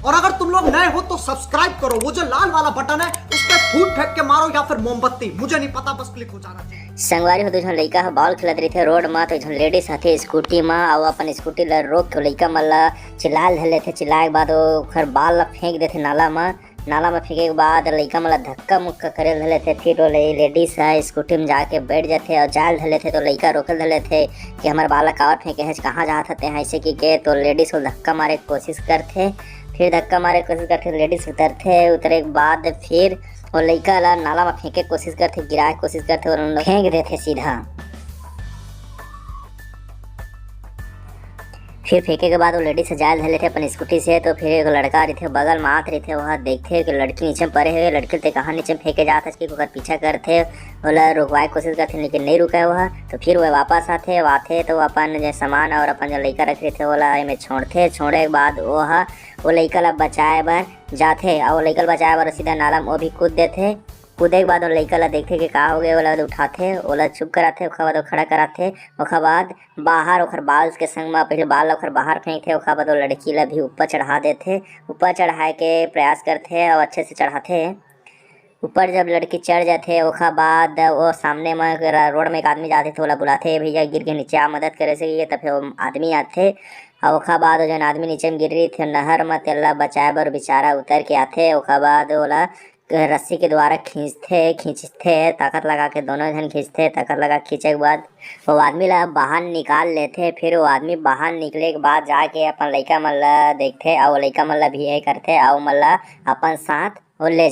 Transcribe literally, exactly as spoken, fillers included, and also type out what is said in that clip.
और अगर तुम लोग नए हो तो सब्सक्राइब करो, वो जो लाल वाला बटन है उस पर फूट फेंक के मारो या फिर मोमबत्ती, मुझे नहीं पता, बस क्लिक हो जाना चाहिए। संगवारी हो, दू झन लइका ह बॉल खेलत रहिथे रोड म, तो एक झन लेडीज आथे स्कूटी म, अउ अपन स्कूटी ल रोक के लइका मन ल चिल्लाए ल धर लेथे। चिल्लाए के बाद ओखर बॉल ल फेंक देथे नाला म। नाला म फेंके के बाद लइका मन ल धक्का मुक्का करे ल धर लेथे। फिर वो ले-, लेडीज ह स्कूटी म जाके बैठ जाथे अउ जाए ल धर लेथे, तो लइका रोके ल धर लेथे कि हमर बॉल ल काबर फेंके हस, कहाँ जात हते हैं, ऐसे कि के तो लेडीज को धक्का मारे के कोशिश करथे। फिर धक्का मारे के कोशिश करथे, लेडीज उतरथे। उतरे के बाद फिर वो लइका ला नाला म फेंके के कोशिश करथे, गिराए के कोशिश करथे, और फेंक देथे सीधा। फिर फेंके के बाद वो लेडीज ह जाए ल धर लेथे अपन स्कूटी से, तो फिर एक लड़का रहिथे बगल म आत रहिथे, वह देखथे कि लड़की नीचे म परे हे, लड़की ते कहाँ नीचे म फेंके जात हस कि ओकर पीछा करथे, ओला रुकवाए के कोशिश करथे, लेकिन नहीं रुके वह। तो फिर वह वापस आथे, आथे तो अपन जो सामान और अपन जो लइका रखे रहिथे ओला एमे छोड़थे। छोड़े के बाद वह वो लइका ला बचाए बर जाथे, अउ लइका ला बचाए बर सीधा नाला म वो भी कूद देथे। कूदे के बाद वो लइका ला देखथे कि का हो गए, ओला उठाथे, ओला चुप कराथे, ओखर बाद वो खड़ा कराथे। ओखर बाद बाहर ओखर बॉल्स के संग म पहले बॉल ला ओखर बाहर फेंकथे, ओखर बाद वो लड़की ला भी ऊपर चढ़ा देथे। ऊपर चढ़ाए के प्रयास करथे अउ अच्छे से चढ़ाथे। ऊपर जब लड़की चढ़ जाथे, ओखर बाद वो सामने म रा-, रोड में एक आदमी जाथे, तो ओला बुलाथे, "ए भैया, गिर के नीचे आ, मदद करे से," ये तब वो आदमी आथे। अउ ओखर बाद वो जौन आदमी नीचे में गिर रहिथे नहर म, तेला बचाए बर बेचारा उतर के आथे। ओखर बाद ओला रस्सी के द्वारा खींचथे, खींचथे, ताकत लगा के दोनों झन खींचथे। ताकत लगा के खींचे के बाद वो आदमी ला बाहर निकाल लेथे। फिर वो आदमी बाहर निकले के बाद जाके अपन लइका मन ला देखथे, अउ लइका मन ला भी ये करथे, अउ मन ला अपन साथ वो ले जा